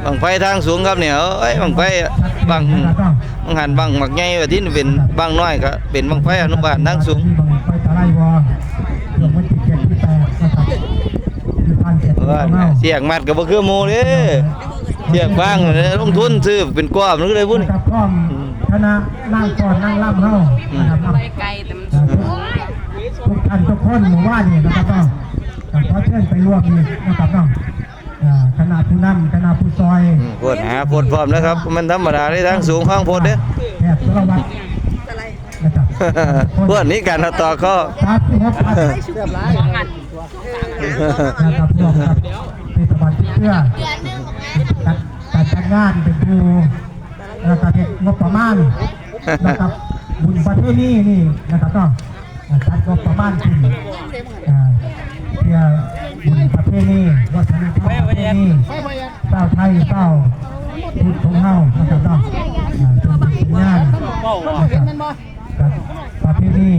ບັ້ງໄຟທາງສູງຄັບນີ້ ເອີຍ ບັ້ງໄຟ ບັ້ງ ບັ້ງຫັ້ນບັ້ງບັກໃຫຍ່ ບັດນີ້ເປັນບັ້ງນ້ອຍ ກໍເປັນບັ້ງໄຟອະນຸບານທາງສູງ. ມີບັ້ງໄຟຕາໄລບໍ່? ຊ່ວງວັນທີເຈັດ ທີແປດນະຄັບ ຢູ່ທາງເຂດຂອງເຮົາ ເອີ ສຽກມັດກໍບໍ່ຄືໝູ່ເດ້ ສຽກບາງ ລົງທຶນຊື້ເປັນກ້ອນມັນກໍເລີຍພຸ້ນ ກັບພ້ອມຄະນະນາງຟ້ອນນາງລຳເຮົາ ອືມ ນະຄັບເນາະ ເອີ ທຸກ ທຸກທ່ານທຸກຄົນ ມື້ວານນີ້ນະຄັບເນາະ ກໍຂໍເຊີນໄປຮ່ວມອີກນະຄັບເນາະ. ອ່າ ຄະນະຜູ້ນຳ ຄະນະຜູ້ຊ່ອຍ ອືມ ໂພດຫາໂພດພ້ອມເດີຄັບ ບໍ່ແມ່ນທຳມະດາເດ້ ທາງສູງທາງໂພດເດ້ ແພດສາລະວັດນະຄັບ ໂພດນີ້ການຕໍ່ຂໍ້ ສາມສິບຫົກ ພັນ ນະຄັບ ຮ່ວມກັບເທດສະບານເຊືອ ການ ການຈັດງານເປັນຜູ້ ແລ້ວກໍເຮັດງົບປະມານ ແລ້ວກໍບຸນປະເພນີນີ້ນະຄັບເນາະ ຈັດງົບປະມານຂຶ້ນ ເພື່ອບຸນປະເພນີ ວັດທະນະທຳປະເພນີ ຊາວໄທ ຊາວພຸດຂອງເຮົານະຄັບເນາະ ເປັນບຸນເປັນຍານນະຄັບ ກັບປະເພນີ